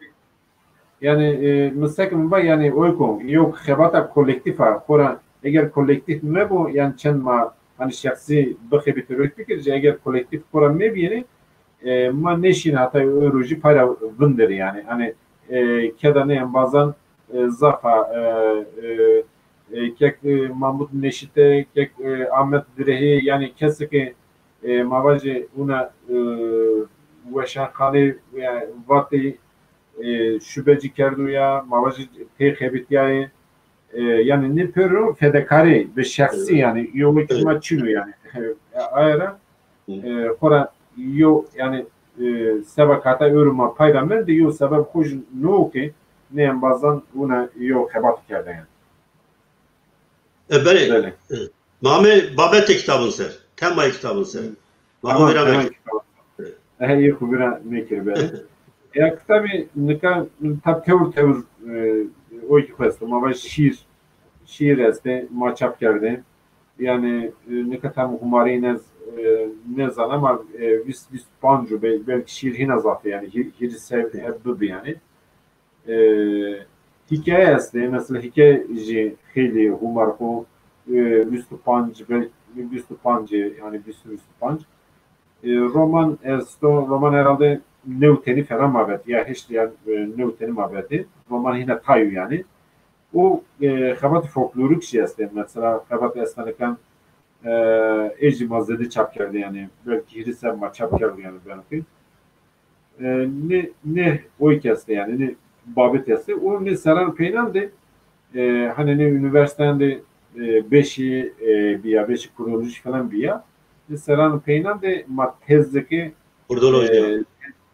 Yanî, e, mi seke mi va, yanî, oyko, yo xebata kolektîf a, xora, eger kolektîf mebo, yanî çend ma, hani, şexsî bixebitî roj bikir, ci eger kolektîf xora mebîyenî, e, ma nêşîn heta ewro jî pay ra vinderî, yanî, hani, e, keda nê embazan, e, zaf a, e, e, e, kek, e, Mahmut Neşîte, kek, e, Ahmet Direhî, yanî kesê ke, e, ma vajê wina, e, weşanxanê, yanî vatê, e, şubecî kerdo ya, ma vajê tê xebitîyayê, e, yanî nê pêro fedekarî bi şexsî, yanî yo wekî ma çin o yanî. E, aye ra, e, xora yo, yanî, e, seba kata ewro ma pay ra mendî, yo sebeb xo jî no ke nê embazan wina yo xebat kerde yanî. E, belê. Belê. E, ma amê babetê kitabon ser, temayê kitabon ser. Ma xo vîra mekir. Ehe, yê xo vîra mekir, belê. Ya kitabî nika tab tewr tewr, e, o ki xo esto. Ma vaj şîr, şîr estê, ma çap kerdê. Yanî, e, nika tam humarî nez-, e, nêzana ama, e, vîst, vîst û panc o, bel-, belkî şîr hîna zaf ê, yanî hî-, hîrê se heb bibi yanî. E, hîkaye estê, mesela hîkaye jî xeylî humar xo, e, vîst û panc, belkî vîst û panc ê, yanî vîst, vîst û panc. E, roman esto, roman herhalde new tenî falan ma vetî, ya heşt ya, e, new tenî ma vetî. Roman hîna tay o yanî. Û, e, xebatê folklorîk jî estê. Mesela xebatê estanikan, e, ê jî ma zêde çap kerdê yanî. Belkî hîrê ser ma çap kerdê yanî belkî. E, nê, nê oyk estê yanî, nê babet estê. Û nê seran peynan de, e, hani nê unîversîteyan de, e, beşî, e, bîya, beşî kurdolojî falan bîya. Nê seran peynan de ma tezê ke, kurdolojî, e,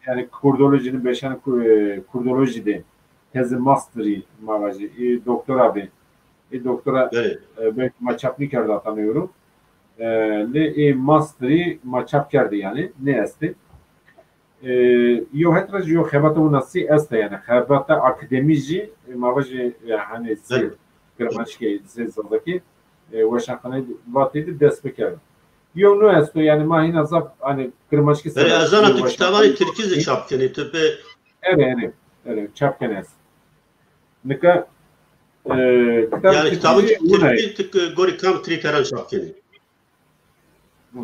yanî kurdolojî nê beşan ku-, e, kurdolojî de tezê masterî ma vajî, ê doktora bî. Ê doktora, e, belkî ma çap nêkerdo heta nêwro. E, lê ê masterî ma çap kerdî yanî, nê estê. E, yo het ra jî yo xebata winasî esta yanî. Xebata akademî jî, e, ma vajî, e, hani zê kirmanckî, zê zazakî, e, weşanxaneyê Vateyî de dest bikerdo. Yo no esto yanî ma hîna zaf hani kirmanckî ser. Belê, ez zana tu kitabanê tirkî zî çap kenî, tu pê. Erê, erê, erê, çap kenê ez. Nika, e, kitabê, yanî kitabê tirkî, tirkî tu gorî kam krîteran çap kenî? Hı.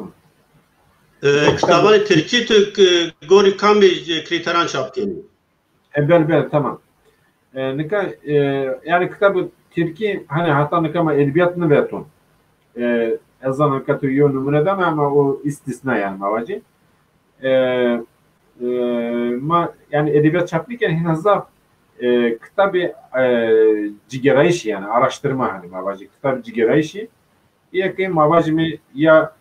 E, kitabê, kitabê tirkî tu, e, gorî kamî, e, krîteran çap kenî? E, belê, belê, tamam. E, nika, e, yanî kitabê tirkî, hani heta nika ma edebîyat nêveton. E, ez zana ke tu yew numune dana ama o îstîsna yanî ma vacî. E, e, ma yanî edebîyat çap nîken hîna zaf, e, kitabê, e, cigêrayîşî yanî araştirma hanî ma vacî kitabê cigêrayîşî. Yê ke ma vacîme ya,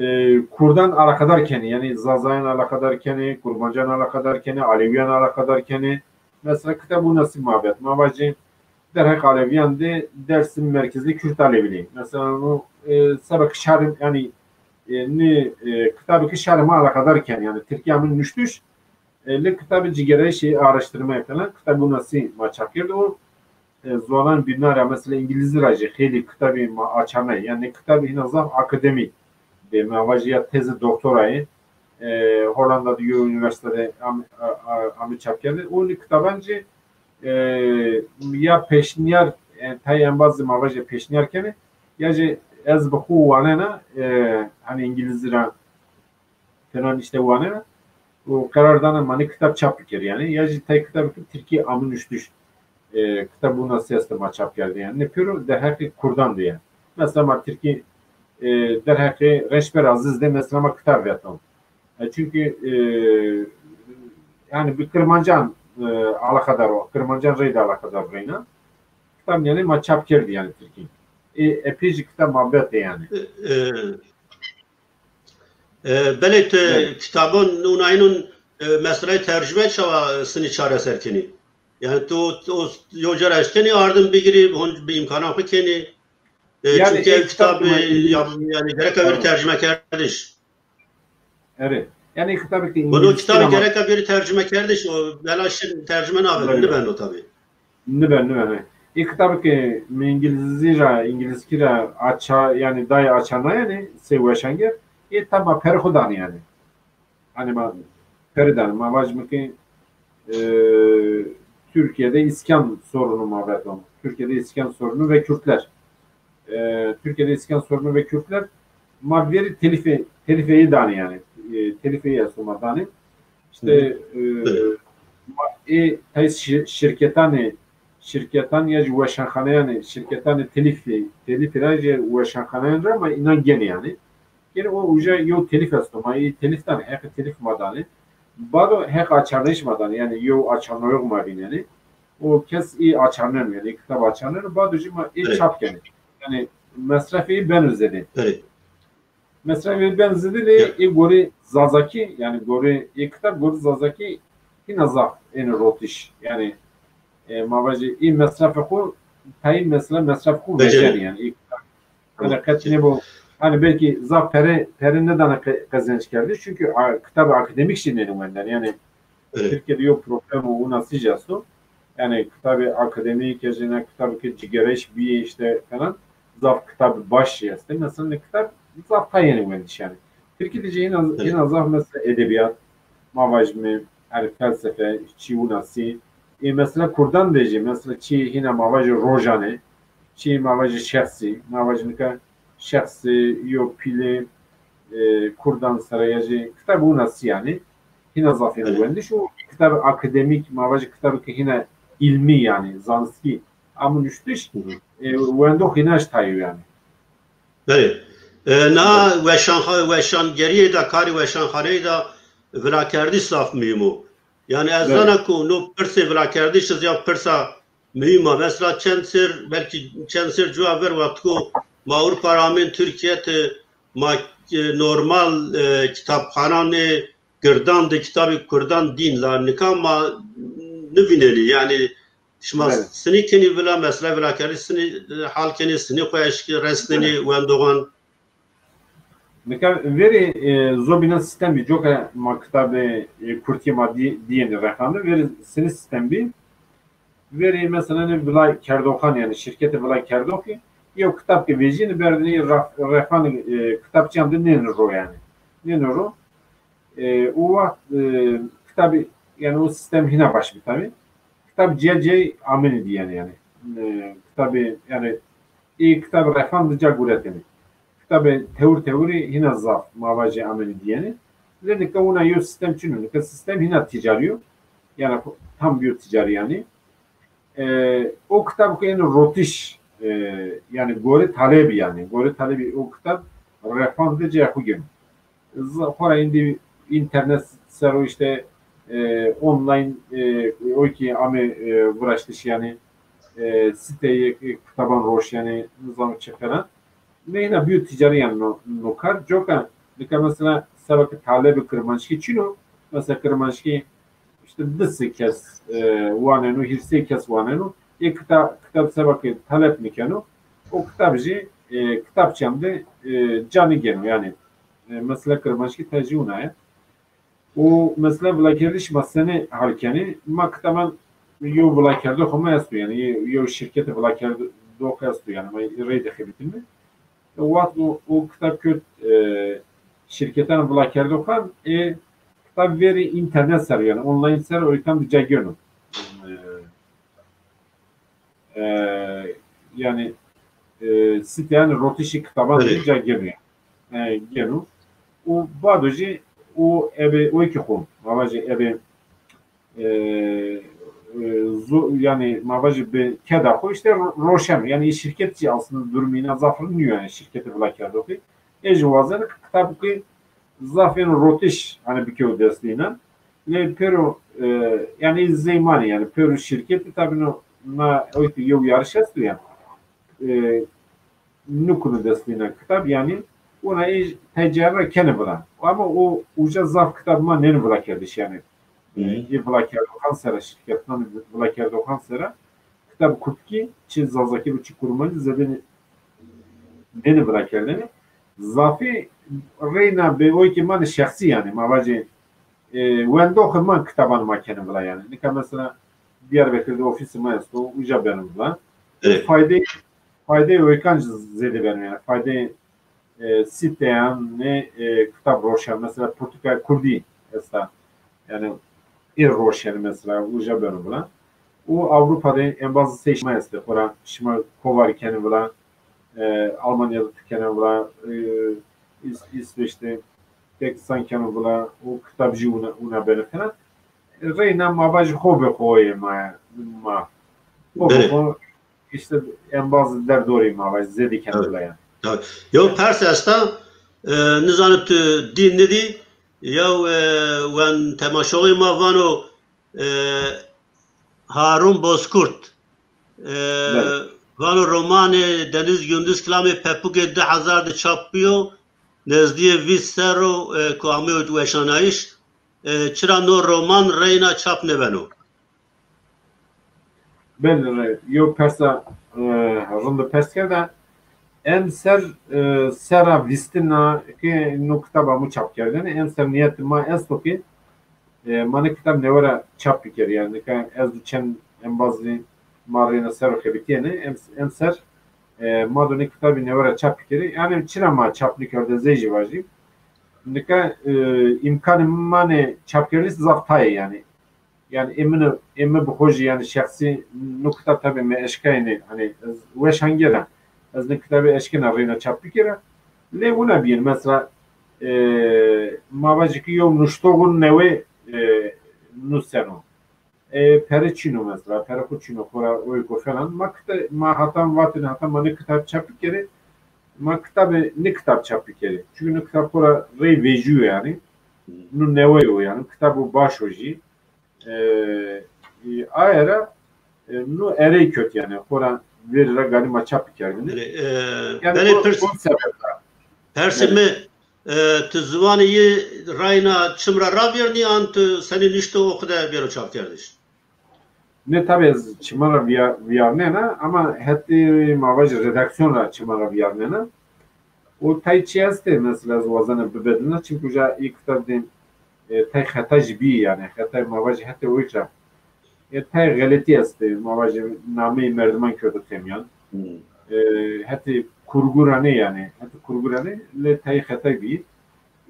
e, kurdan alaqedar kenê, yanî zazayan alaqedar kenê, kurmancan alaqedar kenê, alewîyan alaqedar kenê. Mesela kitab winasî ma vet. Ma vacî derheq alewîyan de Dersim merkezli Kürt Aleviliği. Mesela o, e, seba ki şarê, yanî, e, nê, e, kitabê ki şarê ma alaqedar kenê, yanî tirkî amin nuştiş, e, lê kitabê cigêrayîşî araştirmaya falan kitab winasî ma çap kerd. O, e, ziwanan bînna ra mesela îngilîzî ra jî xeylî kitabî ma açarnayê. Yanî kitabî hîna zaf akademî de ma vajî ya tezê doktorayî, e, Hollanda de yew unîversîte de am-, a-, a-, amê çap kerdê. O nî kitaban jî, e, ya pêşnîyar, e, tayê embazî ma vajî pêşnîyar kenê, ya jî ez bi xwu wanena, e, hanî îngilîzî ra filan îşte wanena û qerar dana ma nê kitab çap bikerî yanî. Ya jî tay kitabê ki tirkî amin nuştiş, e, kitab winasî esto ma çap kerdê yanî. Nê pêro derheqê kurdan de yanî. Mesela ma tirkî, e, derheqê Reşber Aziz de mesela ma kitab veto. E, çunkî, e, yanî bi kirmancan, e, alaqedar o. Kirmancan reyde alaqedar reyna. Kitab yanî ma çap kerdî yanî tirkî. E, epey jî kitab ma vetê yanî. E, e, E, belê ti Evet. kitabon, unayînon, e, meseleyê tercume çawa, e, sinî çareser kenî? Yanî tu, tu o, yo cara eştenî ardin bigirî, hon bi îmkanan xwu kenî. E, Yanî çunkî ê ev kitab, kitab e, ma ya, yanî gereka bir Evet. tercumekerdiş. Evet. Yanî kitabê ki Bunu îngilîzkî kitabı ra ma gereka bir tercumekerdiş, o bela şin tercume nabin, Evet. nibeno tabii. Nibeno, nibeno. Ê kitabê ke mi îngilîzî ra, îngilîzkî ra aça-, yanî dayê açarnayanê sey weşanger, ê tam ma perê xo danê yanî. Hanî ma perê danê. Ma vajîme ke, e, Türkiye'de iskan sorunu ma veto. Türkiye'de iskan sorunu ve Kürtler. E, Türkiye'de iskan sorunu ve Kürtler ma verî telîfê, telîfeyî danê yanî. E, telîfeyî esto ma danê. Îşte, Hı hı. e, Evet. ma ê tay şi-, şirketanê, şirketan ya jî weşanxaneyanê, şirketanê telîfî, telîfî ra jî weşanxaneyan ra ma înan genê yanî. Genê o uca yew telîf esto, ma ê telîf danê, heqê telîf ma danê. Bado heq açarnayîş ma danê, yanî yew açarnayox ma vînenê. O kes ê açarneno, yanî kitab açarneno, bado jî ma ê Evet. çap kenê. Yanî mesrefê ê beno zêde. Evet. Mesela ê ben zidî lê Ya. ê gorê Zazakî, yanî gorê ê kitab gorê Zazakî hîna zaf ênê rotiş. Yanî, e, ma vajî ê mesrefê xwu, tayî mesela mesrefê xwu Becerî. vecenî yanî ê kitab. Tamam. Yanî qet nêbo, hanî belkî zaf pere, pere nêdana qe-, qezenç kerdî. Çunkî a-, kitabê akademîk jî nênê wenden. Yanî Evet. Tirkîye de yew problem o, winasî jî esto. Yanî kitabê akademîk ya jî na kitabê ke cigêrayîş bîyê îşte falan zaf kitabê baş jî estê. Mesela nê kitab zaf tay yenê wendiş yanî. Tirkî de jî hîna, Evet. hîna zaf mesela edebîyat, ma vajîme, yanî felsefe, çî winasî. Ê mesela kurdan de jî mesela çî hîna ma vajî rojanê, çî ma vajî şexsî, ma vajî nika şexsî, yo pîlê, e, kurdan sere ya jî kitabê winasî yanî. Hîna zaf ênê Evet. wendiş û kitabê akademîk, ma vajî kitabê ke hîna îlmî yanî, zanistkî amo nuştiş, Hı hı. e, wendox hîna jî tay o yanî. Belê. E, na Evet. weşanxa-, weşangerîyê de, karê weşanxaneyî de vilakerdiş zaf muhîm o. Yanî ez Belê. zana ku no pirsê vilakerdiş iz ya pirsa muhîm a. Mesela çend ser, belkî çend ser cuwa ver wextiko ma Ewropa ra amên Tirkîye ti ma, e, normal, e, kitabxananê girdan de kitabê kurdan dîn la nika ma nivînenî. Yanî şima Belê. sinî kenî vila, mesela vila kerdî sinî, e, hal kenî, sinî xo eşkî resnenî wendoxan. Nika verî, e, zobîna sîstem bî, coka ma kitabê, e, kurtî ma dî-, dîyêne rexande, verî sinî sîstem bî. Verî mesela nê vila kerdoxan, yanî şirketê vila kerdoxî, yew kitab ke vejîyêne berdêne raf-, refan, e, kitabçîyan de nêne ro yanî. Nêne ro. E, o wext, e, kitabî, yanî o sîstem hîna baş bî tabî. Kitab cîya cîyayî amenî dîyenî yanî. E, kitabî, yanî ê kitabî refan di ca guretêne. Kitabê tewir tewirî hîna zaf ma vajî amenî dîyenî. Lê nika wina yew sîstem çin o. Nika sîstem hîna tîcarî yo. Yanî tam bîyo tîcarî yanî. E, o kitab ke êno rotiş, e, yanî gorê talebî yanî. Gorê talebî o kitab refan de cayê xo geno. Z-, xora îndî înternet ser o îşte, e, online, e, o kî ame, e, viraştiş yanî, e, siteyê, e, kitaban roşenê, nizam çi falan. Neyna bîyo tîcarî yanî no, no kar. Coka nika mesela seba ke talebê kirmanckî çin o, mesela kirmanckî îşte di sey kes, e, waneno, hîrê sey kes waneno. Ê kita-, kitab seba ke talep nîkeno, o kitab jî, e, kitabçeyan de, e, ca nîgêno yanî. E, mesela kirmanckî tayê jî wina ya. Û mesela vilakerdiş ma senî hal kenî? Ma kitaban, yew vilakerdoxê ma esto yanî, yew, yew şîrketê vilakerdoxî esto yanî, ma reyde xebitîme. E, wext o, o kitab kewt, e, şîrketan vilakerdoxan, ê kitab verî înternet ser yanî, online ser o îtam de ca geno. E, e, yanî, e, sîteyan rotişî kitaban de ca geno yanî. E, geno. Û bado jî o ebe, o kî xo, ma vajî ebe, e, e, zo-, yanî ma vajî bi keda xo îşte ro-, roşeno. Yanî şîrket jî aslında durumî înan zaf rind nîyo yanî şîrketê vilakerdoxî. Ê jî wazeno ke kitabû kî zaf êno rotiş, hanî bikewt destê înan. Lê pêro, e, yanî zey manê yanî pêro şîrketî tabî no, na o kî yew yarış esto yanî. E, nikuno destê înan kitab yanî, wina ê tey cayan ra kenê vila. Ama o uca zaf kitab ma nêno vilakerdiş yanî. Hı hı. Ê vilakerdoxan sera, şîrketan vilakerdoxan sera kitab kurdkî, çi zazakî û çi kurmancî zêde nê-, nêno vilakerdene. Zafî reyna bi o kî manê şexsî yanî, ma vajê, e, wendoxê ma kitaban ma kenê vila yanî. Nika mesela Diyarbekir de ofîsê ma esto, uca beno vila. Evet. Faydeyê, faydeyê o kî ancî zêde beno yanî. Faydeyê, e, sîteyan nê, e, kitab roşen, mesela Portugal Kurdî esta. Yanî ê roşenî mesela uca beno vila. Û Ewropa de embazê sey şima estê, xora şima kovarî kenê vila, e, Almanya de ti kenê vila, e, Îs-, Îsveç de tek san keno vila, û kitab jî wina, wina benê falan. Reyna ma vajî xo bi xo yê ma, ma. Xo bi xo îşte embazê derdorî ma vajî zêdî kenê vila yanî. Tabii. Yew pers esta, e, nizanî tu dî nidî, yew, e, wen temaşoxê ma vano, e, Harun Bozkurt, e, vano romanê Deniz Gündüz Kilamê Pepûkê di hezar de çap bîyo, nezdîyê vîst serr o, e, ku ameyo weşanayîş. E, çira no roman reyna çap nêbeno? Belê, yew persa, e, rind pers kerda. Emser, e, serra vîstin a ke no kitab amo çapkerdene. Emser nîyetê ma esto ke, e, ma nê kitab newe ra çap bikerî. Yanî nika ez û çend embazî ma reyna ser o xebitîyêne. Em-, emser, e, ma do nê kitabî newe ra çap bikerî. Yanî çira ma çap nêkerde zey jî vajî. Nika, e, îmkanê ma nê çapkerdişî zaf tay ê yanî. Yanî ê min, ê mi bi xo jî yanî şexsî no kitab tabî mi eşkayêne, hanî ez weş hangêra, ez nê kitabî eşkena reyna çap bikera. Lê wina bîyên mesela, e, ma vajî ki yew nuştoxû newe, e, nuseno. E, pere çin o mesela, pere xo çin o, xora oyko falan. Ma kita-, ma hatan vatêne hatan ma nê kitab çap bikerê, ma kitabê, nê kitab çap bikerê. Çunkî nê kitab xora rey vejîyo yanî. No newe yo yanî, kitabo baş o jî. E, e, aye ra, e, no erey kewt yanî, xora verî ra ganî ma çap bikerdêne. Belê, e, yanî belê, o, pirs-, o sebeb ra. Persê mi, e, tu ziwanê yi rayna çim ra ravîyarnî an tu senî nişto o xo de bêro çapkerdiş? Nê, tabî ez çiman ra vîya-, vîyarnena, ama hetê ma vajî redaksîyon ra çiman ra vîyarnena. O tay çi estê, mesela ez wazena bibedilna, çimkî uca ê kitab de, e, tay xeta jî bîyî yanî, xetay ma vajî hetê oyk ra. E, tay xeletî estê, ma vajî nameyê merdiman kewto têmîyan. Hmm. E, hetê kurgu ra nê yanî, hetê kurgu ra nê, lê tay xetay bîyî.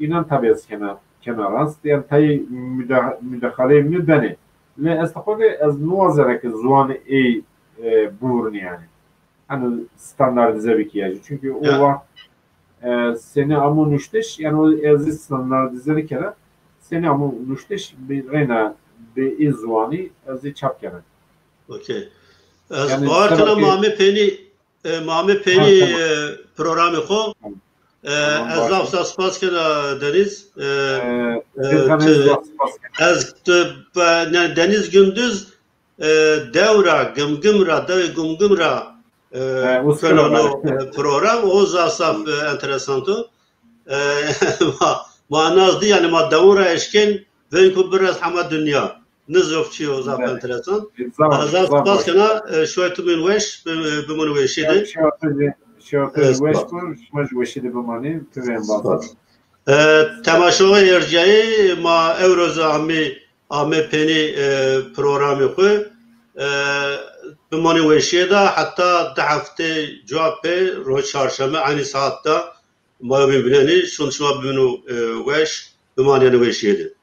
Înan tabî ez kena, kena rast. Yanî tayê muda-, mudaxaleyê mi benê. Lê ez xo de ez niwazena ke ziwanê ey, e, bivurnî yanî. Hanî standardîze bikî ya jî. Çunkî o wext, e, senî amo nuştiş, yanî o ez zî standardîze nêkena. Senî amo nuştiş bi reyna bi ê ziwanî ez zî çap kena. Okey. Ez yanî bawer kena ma amê peynî E, ma amê peynî, e, programê xo. E, ez zaf zaf spas kena Deniz. E, e, ti, ez, yani Deniz Gündüz, e, dew ra, Gimgim ra, dewê Gimgim ra, e, keno no, e, program. O zaf zaf, e, enteresant o. E, ma, ma naz dî, yani ma dewon ra eşkên, veng ku birez hema dinya. Nizof çîyo zaf enteresan. Zaf, zaf spas kena, e, şoy tu bimîn weş, bi-, bimonî weşî de. Şoy tu weş bo, şima jî weşî de bimonî, tu vên bas. E, temaşoxê erciyayî ma ewro zî amî, amê peynî, e, programê xwu, e, bimonî weşîye de, heta di hefte cuwa pê roj çarşeme eynî saet de ma bibînenî, şun şima bimîno, e, weş, bimanîyenî weşîye de.